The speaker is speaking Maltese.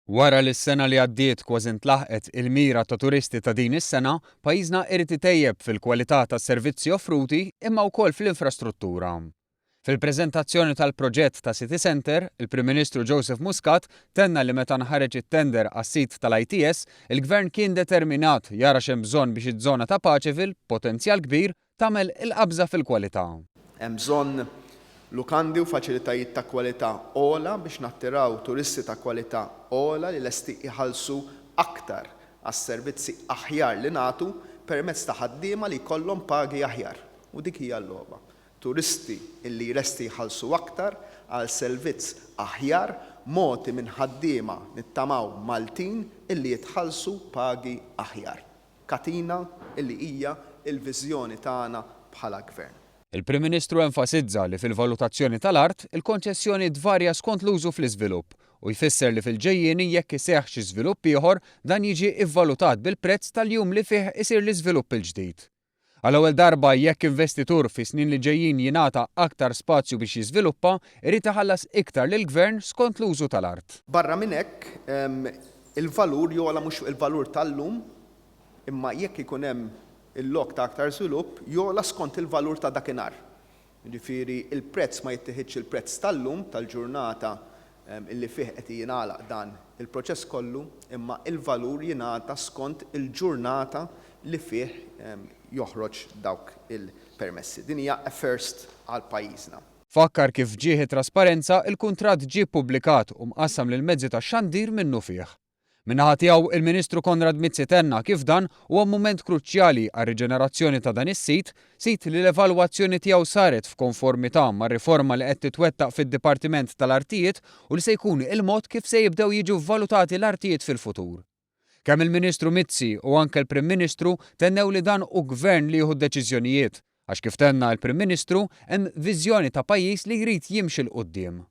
Wara li s-sena li għaddiet kważi ntlaħqet il-mira ta' turisti ta' din is-sena, pajjiżna irid itejjeb fil-kwalità tas-servizzi offruti imma wkoll fl-infrastruttura. Fil-preżentazzjoni tal-proġett ta' City Centre, il-Prim Ministru Joseph Muscat tenna li meta nħareġ it-tender għas-sit tal-ITS, il-Gvern kien determinat jara x'hemm bżonn biex iż-żona ta' Paceville, b'potenzjal kbir, tagħmel il-qabża fil-kwalità. Hemm bżonn lukandi u faċilitajiet ta' kwalità ogħla biex nattiraw turisti ta' kwalità ogħla li lesti jħallsu aktar għas-servizzi aħjar li nagħtu permezz ta' ħaddiema li jkollhom pagi aħjar. U dik hija l-logħba. Turisti li lesti jħallsu aktar għal servizz aħjar mogħti minn ħaddiema nittamaw Maltin illi jitħallsu pagi aħjar. Katina li hija l-viżjoni tagħna bħala Gvern. Il-Prim Ministru enfasizza li fil-valutazzjoni tal-art, il-konċessjoni tvarja skont l-użu fl-iżvilupp u jfisser li fil-ġejjieni jekk iseħħ xi żvilupp ieħor, dan jiġi vvalutat bil-prezz tal-jum li fih isir l-iżvilupp il-ġdid. Għall-ewwel darba jekk investitur fis-snin li ġejjin jingħata aktar spazju biex jiżviluppa, irid iħallas iktar lill-Gvern skont l-użu tal-art. Barra minn hekk, il-valur jogħla mhux il-valur tal-lum, imma jekk ikun hemm il-lok ta' aktar żvilupp, jogħla skont il-valur ta' dakinhar. Jiġifieri l-prezz ma jittiħidx il-prezz tal-lum, tal-ġurnata illi fih qed jingħalaq dan il-proċess kollu, imma l-valur jingħata skont il-ġurnata li fih joħroġ dawk il-permessi. Din hija a first għal pajjiżna. Fakkar kif f'ġieħ it-trasparenza, il-kuntratt ġie ppubblikat u mqassam lill-mezzi tax-xandir minnufih. Min-naħa tiegħu, il-Ministru Konrad Mizzi tenna kif dan huwa mument kruċjali għar-riġenerazzjoni ta' dan is-sit, sit li l-evalwazzjoni tiegħu saret f'konformità mar-riforma li qed titwettaq fid-Dipartiment tal-Artijiet u li se jkun il-mod kif se jibdew jiġu vvalutati l-artijiet fil-futur. Kemm il-Ministru Mizzi u anke l-Prim Ministru tennew li dan hu Gvern li jieħu d-deċiżjonijiet, għax kif tenna l-Prim Ministru, hemm viżjoni ta' pajjiż li jrid jimxi 'l quddiem.